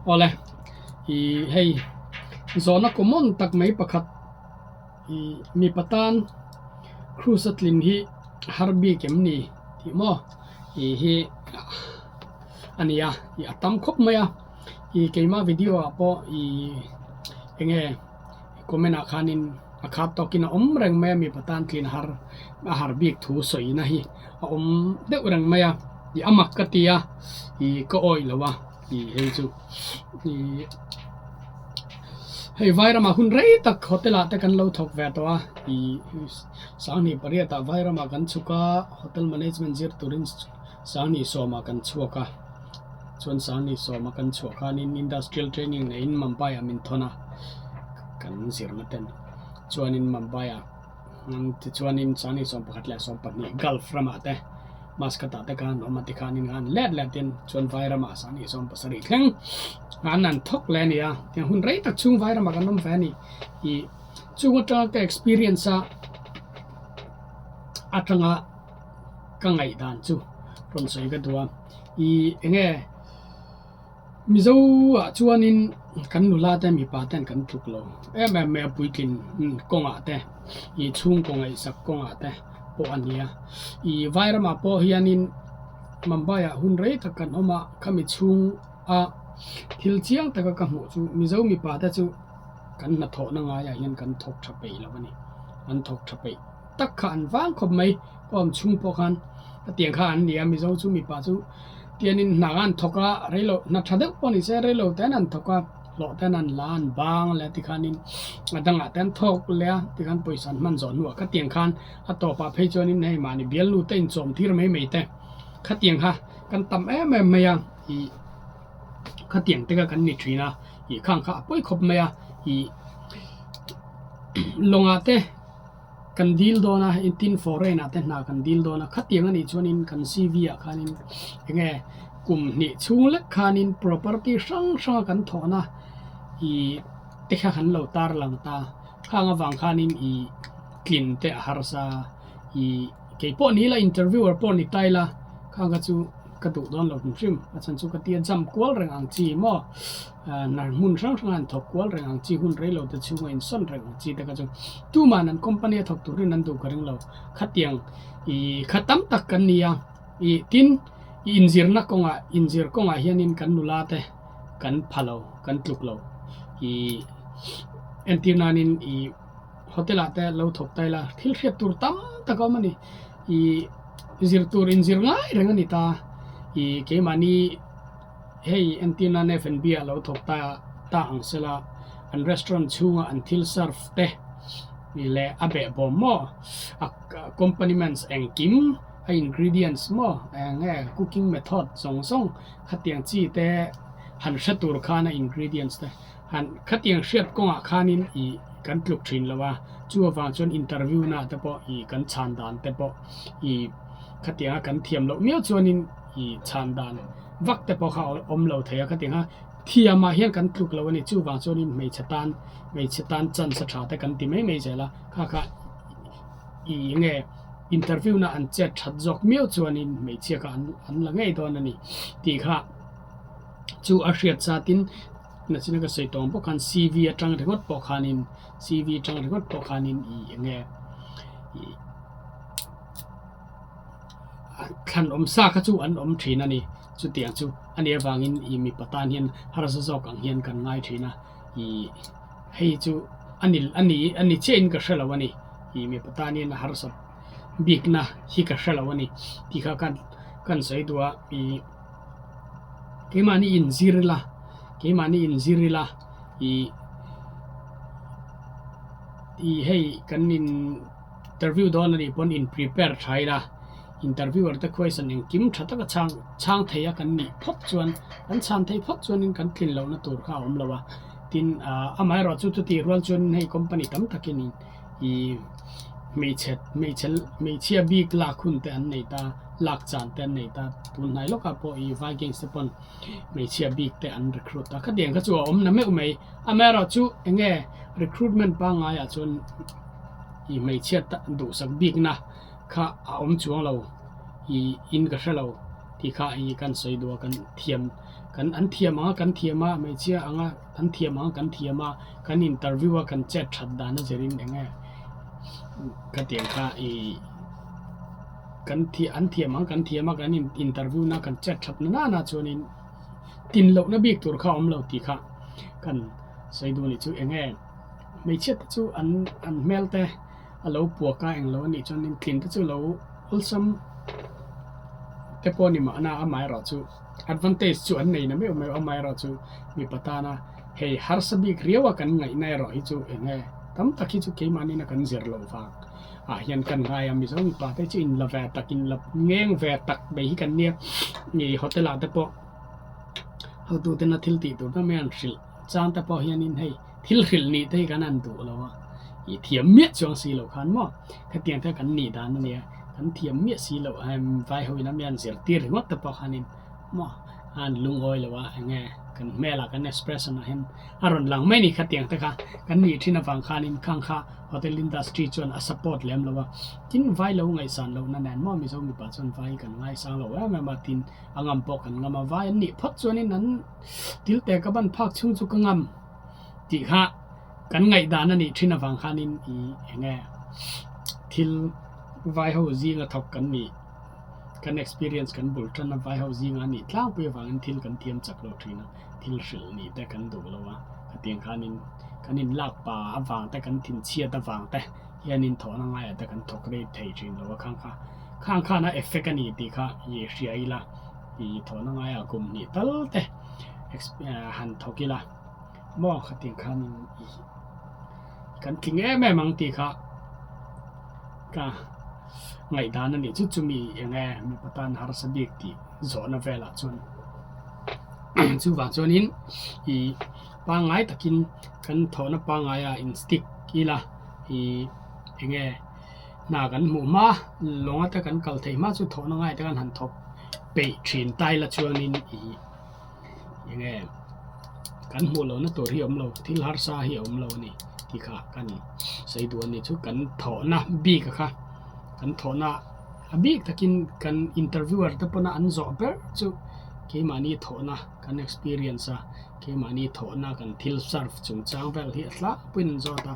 Awle ih hei zawhna common tak mai pakhat ih mipa tan cruise a tlin hi har bik em ni tih maw ih hi a ni a ih a tam khawp mai a ih keimah video ah pawh ih eng nge comment ah khanin a khat tawkin a awm reng mai a mipa tan tlin har a har bik thu sawina hi a awm deuh reng mai a ih a mak ka ti a ih ka awih lo a ih hei chu ih hei vairamah hun rei tak hotel ah te kan lo thawk ve tawh a ih sanghnih pariat ah vairamah kan chhuk a hotel management zir turin sanghnih sawmah kan chhuak a chuan sanghnih sawma kan chhuah khanin industrial training neiin Mumbai ah min thawn a kan zirna ten chuanin Mumbai ah tichuanin sanghnih 11 leh 12 Gulf ramah te Muscat ah te khan awm a tikhanin khan let let in chuan vai ramah sanghnih 17 thleng an an thawk leh a ni a tiang hun rei tak chhung vai ramah kan awm ve a ni ih chung atanga ka experience a atanga ka ngaihdan chu rawn sawi ka duh a ih eng nge Mizo ah chuanin kan nula te mipa ten kan tluk lo em em mai a puitlin kawngah te ih chhungkaw ngaihsak kawngah te pawh a ni a ih vai ramah pawh hianin Mumbai ah hun rei tak kan awm a khami chhung a thil chiang taka ka hmuh chu Mizo mipa te chu kan hnathawhna ngaiah hian kan thawk tha peih lo a ni an thawk tha peih tak kha an vang khawp mai ka awm chhung pawh khan hetiang kha an ni a Mizo chu mipa chu tianin hna an thawk a reilo hna tha deuh pawh ni se reilo ten an thawk a hlawh ten an la an bang leh tikhanin a dangah te an thawk leh a tikhan pawisa an hman zawh hnuah khatiang khan a tawpah phei chuanin hei mahni bialnu te inchawm tir mai mai te khatiang kha kan tam em em mai a ih khatiang te kha kan ni thin a ih khang kha a pawi khawp mai a ih lawngah te. Kan dil dawn a, tin foreign ah te hna kan dil dawn a, khatiang a nih chuanin kan CV ah khanin enge kum hnih chhung lek khanin property hrang hrang a kan thawhna ih te kha kan lo tar lang ta, khang avang khanin ih tlin te a harsa ih keipawh ni ila interviewer pawh ni ta ila khang kha chu ka duh dawn lo hrim hrim a chhan chu ka tia jump kual reng ang chi maw. Hnar hmun hrang hranga an thawk kual reng ang chi, hun rei lo te chhunga insawn reng ang chi te kha chu tuman an company a thawk turin an duh ka ring lo. Khatiang ih kha tam tak kan ni a, ih tin ih inzirna kawngah inzir kawngah hianin kan nula te kan pha lo, kan tluk lo. Ih entir nanin ih hotel ah te lo thawk ta ila thil hriat tur tam tak a awm a ni. Ih zir tur inzir ngai reng a ni ta, ih keimahni. Hei entir nan F&B ah lo thawk ta ta ang sela an restaurant chhunga an thil serve te leh a behbawm maw a accompaniments engkim a ingredients maw eng nge cooking method zawng zawng khatiang chi te han hre tur khan a ingredients te han khatiang hriat kawngah khanin ih kan tluk thin lo a chu avang chuan interview na te pawh ih kan chhan dan te pawh ih khatianga kan thiam loh miau chuanin ih chhan dan. Vak te pawh kha awm lo thei a ka ti ngha. Thiamah hian kan tluk lo a ni. Chuvang chuanin hmeichhe tan hmeichhe tan chance a tha te kan ti mai mai zel a. Kha kha i nge interview na an chet that zawk miau chuanin hmeichhia kha an an la ngei dawn a ni tih kha chu a hriat zatin nachina ka sawi tawng bawk khan CV atang ringawt pawh khanin CV atang ringawt pawh khanin i enge i Thlan awm sa kha chu an awm thin a ni. Chutiang chu a nih avangin ih mipa tan hian harsa zawk ang hian kan ngai thin a. Ih hei chu a ni a ni a ni chiahin ka hre lo a ni. Ih mipa tan hian a harsa bikna hi ka hre lo a ni tih kha khan kan sawi duh a. Ih keimahni inzir ila keimahni inzir ila ih ih hei kan in. Interview dawn a nih pawn in prepare tha ila, interviewer te question engkim tha taka chhang chhang thei a kan nih phawt chuan kan chhan theih phawt chuanin kan tlin lohna tur kha a awm lo a, tin ah amaherawh chu chutih rual chuan hei company tam takin ih hmeichhe hmeichhe hmeichhia bik lak hun te an nei ta lak chan te an nei ta tunhnai lawkah pawh ih Vikings te pawn hmeichhia bik te an recruit a khatiang kha chu a awm na meuh mai amaherawh chu enge recruitment pangaiah chuan. Ih hmeichhia duhsak bikna kha a awm chuang lo ih in ka hre lo. Tih kha i kan sawi duh a, kan thiam kan an thiam ang a kan thiam a, hmeichhia anga an thiam ang a kan thiam a, kan interview a kan chet that dan a zirin eng nge khatiang kha i kan thiam an thiam ang kan thiam a kan in interview na kan chet that na nana chuanin tin lohna bik tur kha a awm lo tih kha kan sawi duh a nih chu eng nge hmeichhia te chu an an hmel te. a lo puak a englo anih chuanin tlin te chu lo awlsam te pawh a ni mahna amaherawh chu advantage chu an nei na meuh meuh amaherawh chu mipa tana hei harsa bik riau a kan ngaihna erawh hi chu eng nge tam tak hi chu keimahni na kan zir loh vang ah hian kan ngai a mizo mipa te chu in la ve tak in la ngeng ve tak mai hi kan nia ih hotel ah te pawh hotu tena thil tih tur te mai an hrilh chang te pawh hianin hei. Thil hrilh nih te hi kan han duh lo a, i thiam miah chuang si loh khan maw khatiang te kan nih dan a nia, kan thiam miah si loh em vai ho in a mian zirtir ringawt te pawh khanin maw a han lungawi lo a enge kan hmelah kan expression ah hian a rawn lang mai ni khatiang te kha kan nih thin avang khanin khang kha hotel industry chuan a support lem lo a, tin vai lo ngaihsan lohna nen maw Mizo mipa chuan vai kan ngaisang lo em em a tin a ngam pawh kan ngam a, vai an nih phawt chuanin an thil te ka ban phak chhung chu ka ngam. Tih kha kan ngaihdan a nih thin avang khanin i eng nge thil vai ho zinga thawk kan nih kan experience kan bul tan a vai ho zinga a nih tlangpui avangin thil kan thiam chak lo thin a, thil hrilh nih te kan duh lo a, khatiang khanin kan inlak pa avang te kan thinchhiat avang te hianin thawhna ngaiah te kan thawk rei thei thin lo a khang kha khang khan a effect a ni tih kha i hria ila i thawhna ngaiah kum hnih tal te han thawk ila. Maw khatiang khanin i kan tling em em ang tih kha ka ngaihdan a nih chu chumi eng nge mipa tan harsa bik tih zawhna velah chuan chuvang chuanin i pangngai takin kan thawhna pangngaia in stick ila i eng nge hna kan hmuh hma lawng ata kan kal theih hma chu thawhna ngai te kan han thawk peih thin ta ila chuanin i. Enge kan hmuh lohna tur hi a awm lo thil harsa hi a awm lo a ni tih kha kan sawi duh a ni chu kan thawhna bik a kha kan thawhna a bik takin kan interviewer te pawna an zawh ber chu keimahni thawhna kan experience a keimahni thawhna kan thil serve chungchang vel hi a tlangpuiin an zawt a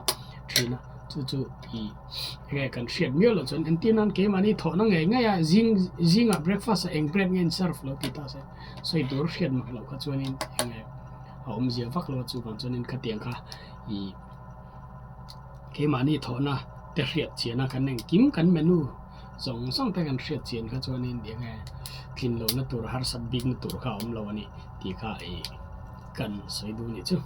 thin a chu chu ih enge kan hriat miau loh chuan entir nan keimahni thawhna ngei ngei a zing zingah breakfast ah eng bread nge an serve lo tih ta se. Sawi tur hriat mak loh kha chuanin eng nge a awmzia vak lo a chuvang chuanin khatiang kha ih keimahni thawhna te hriat chian a kan engkim kan menu zawng zawng te kan hriat chian kha chuanin eng nge tlin lohna tur harsat bikna tur kha a awm lo a ni tih kha ih kan sawi duh a nih chu.